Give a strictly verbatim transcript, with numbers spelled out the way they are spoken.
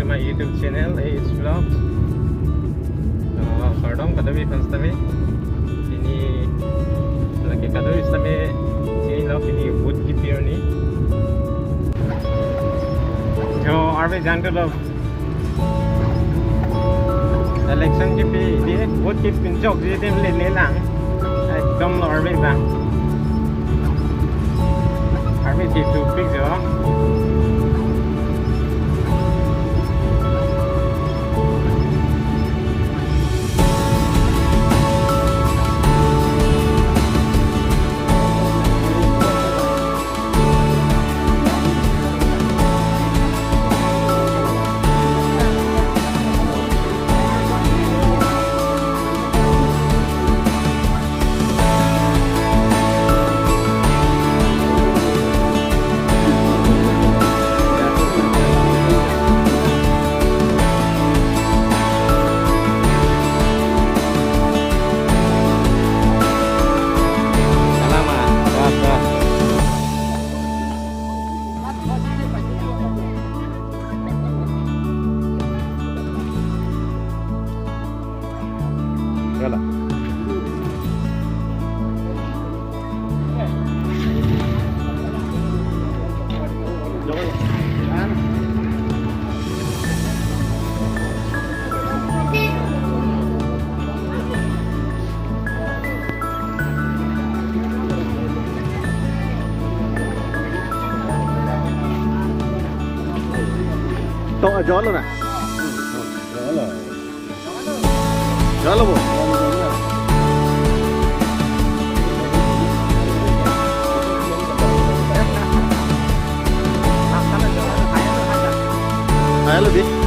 My YouTube channel, A H Vlogs. Uh, kardom kadokave fans tame. Pini lake kadokave tame, chini lo pini vote kipi arni. Jo, arve jangthu lo. Election kipi, di vote kipinchok ji adim le le lang. Ekdom lo arve bang. Arve si tupik jo. Salamat. Wah, wah. Yalah. To ajol na. Ajol bo. Ayo lebih.